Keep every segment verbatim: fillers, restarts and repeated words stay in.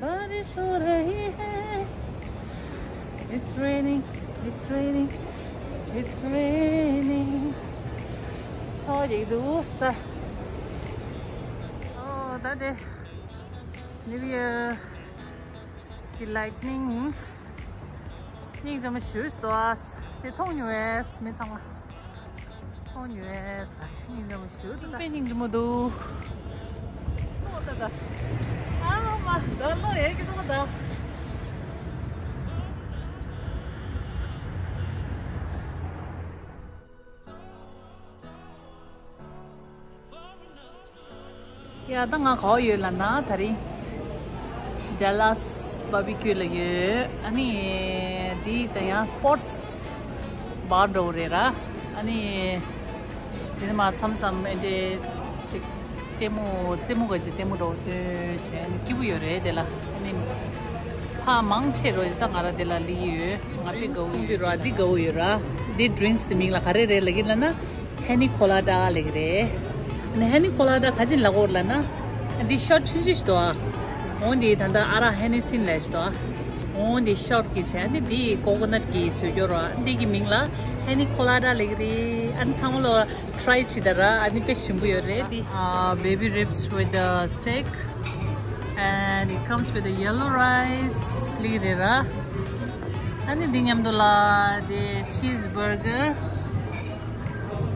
बारिश हो रही है। It's raining, it's raining, it's raining. ཚ་བ་རྒྱག་གི་འདུག་ས། ཨོ་ད་དེ་New Year གི་lightning སྙིང་རྗེ་མོ་ཞེ་པོ་ཞིག་འདུག་ཨ། དེ་མཐོང་མྱོང་ངས་མི་ཚང་མ། ཁོང་ཉོས་ས་ཞིག་ཡིན་འདྲ་མོ་ཞུ་ད། དཔེ་སྙིང་རྗེ་མོ་འདུག་ཨ་མ་ད་ལོ་ཡས་ཀྱི་འདུག་ད། ཡ་ད་ང་ག་པར་ཡོད་ལབ་ན་དེ་རིང་Dallas Barbecue ལ་ཡོད། ཨ་ནི་འདི་ད་ཡང་sports bar འདྲ་པོ་རེད་ར། ཨ་ནི་འདི་ནས་མར་མཚམས་མཚམས་ཨེ་འདྲས་ཅིག་ལྟད་མོ་རྩེད་མོ་ག་ཅིག་ལྟད་མོ་འདྲ་པོ་སྟོན་བྱས་ཨ་ནི་སྐྱིད་པོ་ཡོད་རེད་དེ་ལ། ཨ་ནི་ཕ་མང་ཆེ་རོ་ད་ང་ར་དེ་ལ་སླེབས་ཀྱི་ཡོད། ང་དཔེ་དགའ་པོ་ཡོད་ར། འདི་དགའ་པོ་ཡོད་ར། འདི་drinks དེ་མིང་ལ་ག་རེ་རེད་ལབ་ཀྱི་ལབ་ན། Henny Colada ལབ་ཀྱི་རེད། ཨ་ནི་Henny Colada ག་ཅི་ལབ་དགོས་ལབ་ན། འདི་shot ཆུང་ཆུང་ཞིག་འདུག་ཨ། འོ་འདི་ད་ལྟ་ཨ་རག་Hennessy ལབ་ཞིག་འདུག་ཨ། འོ་འདི་shot གི་བྱས་ཨ་ནི་འདི་coconut གི་བཟོས་རྒྱུ་ར། འདི་གི་མིང་ལ་Henny Colada ལབ་ཀྱི་རེད། ཨ་ནི་ཚང་མ་ལོ་try བྱེད་ད་ར། ཨ་ནི་དཔེ་ཞིམ་པོ་ཡོད་རེད་འདི། Uh, baby ribs with the steak and it comes with the yellow rice ལབ་ཀྱི་རེད་ར། ཨ་ནི་འདི་མཉམ་དུ་ལ་དེ་cheeseburger།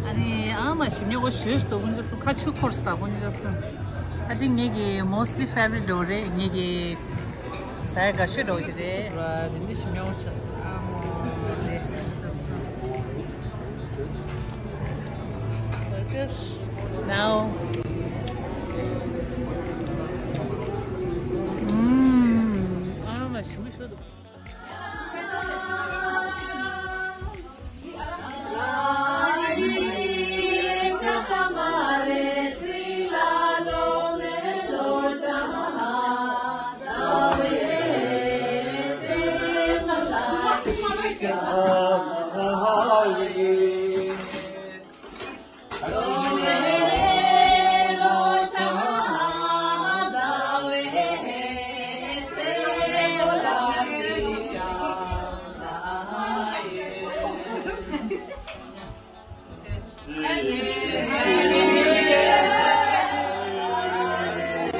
ཨ་ནི་ཨ་མ་ཞིམ་ཉོག་གོ་ཞུས་ཏོ་ཀུན་ཅོ་སུ་ཁ་ཆུ་འཁོར་སྟ་ཀུན་ཅོ་སུ། ཨ་འདི་ངེད་ཀྱི་mostly favorite འདྲ་པོ་རེད། ངེད་ཀྱི་ཟ་ཡ་དགའ་ཤོས་འདྲ་པོ་ཅིག་རེད། ར་དེ་འདི་ཞིམ་ཉོག་ཆགས་ཨ་མ་རེད་ཆགས་སུ། Burger now. ཨ་མ་ཞིམ་ཤོས་འདུག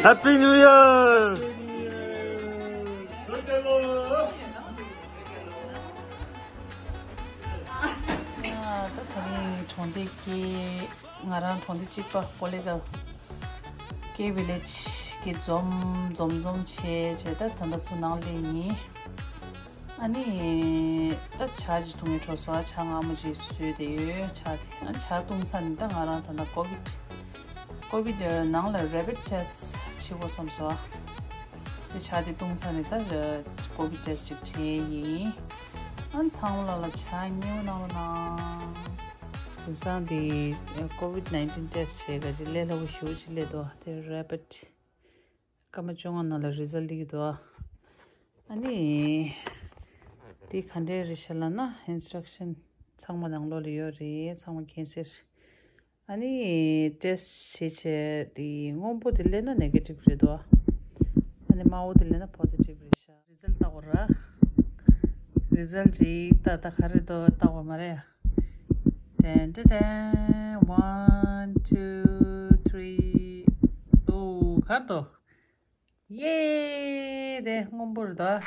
Happy New Year! ད་ད་རིང་གྲོང་སྡེ་ཀེ་ང་རང་གྲོང་སྡེ་གཅིག་པ་ཀོ་ལི་གལ་ཀེ་ཝི་ལེཇ་གི་འཛོམས་འཛོམས་འཛོམས་བྱས་བྱས་ད་ད་ལྟ་ཚུར་ནང་སླེབས་ཡིན། ཨ་ནི་ད་ཇ་ཅིག་འཐུང་གི་འགྲོ་སོང་། ཇ་མངར་མོ་ཅིག་བཟོས་བསྡད་ཡོད། ཇ་དེ་ཨ་ཇ་བཏུང་ཚར་ནས་ད་ང་རང་ད་ལྟ་ཀོ་ཝིད་ཀོ་ཝིད་ནང་ལ་rapid test བྱེད་དགོས་བསམ་སོང་། དེ་ཇ་དེ་བཏུང་ཚར་ནས་ད་ཀོ་ཝིད་test ཅིག་བྱས་ཡིན། ཨ་ཚང་མ་ལ་ལ་ཇ་མཉེས་པོ་གནང་རོགས་གནང་། དེང་སང་དེ་ཀོ་ཝིད་nineteen test བྱེད་ག་ཅིག་ལས་སླ་པོ་ཞེ་པོ་ཅིག་སླེབས་འདུག་དེ་rapid སྐར་མ་བཅོ་ལྔ་ནང་ལ་result སླེབས་ཀྱི་འདུག་ཨ་ནི་དེ་ག་འདྲའི་རེད་ཤག་ལབ་ན་instruction ཚང་མ་ནང་ལོགས་ལ་ཡོད་རེད། ཚང་མ་མཁྱེན་གསལ། ཨ་ནི་test བྱེད་བྱས་དེ་སྔོན་པོ་དེ་སླེབས་ན་negative རེད་འདུག་ཨ་ནི་དམར་པོ་དེ་སླེབས་ན་positive རེད་ཤག result ལྟ་དགོས་ར། result ཅིག་ལྟ་ད་ག་རེ་འདུག་ལྟ་དགོས་མ་རེད། ཏན་ཏན་ཏན། One, two, three. ཨོ་ག་རེ་འདུག་ཡེ། དེ་སྔོན་པོ་རེད་ད།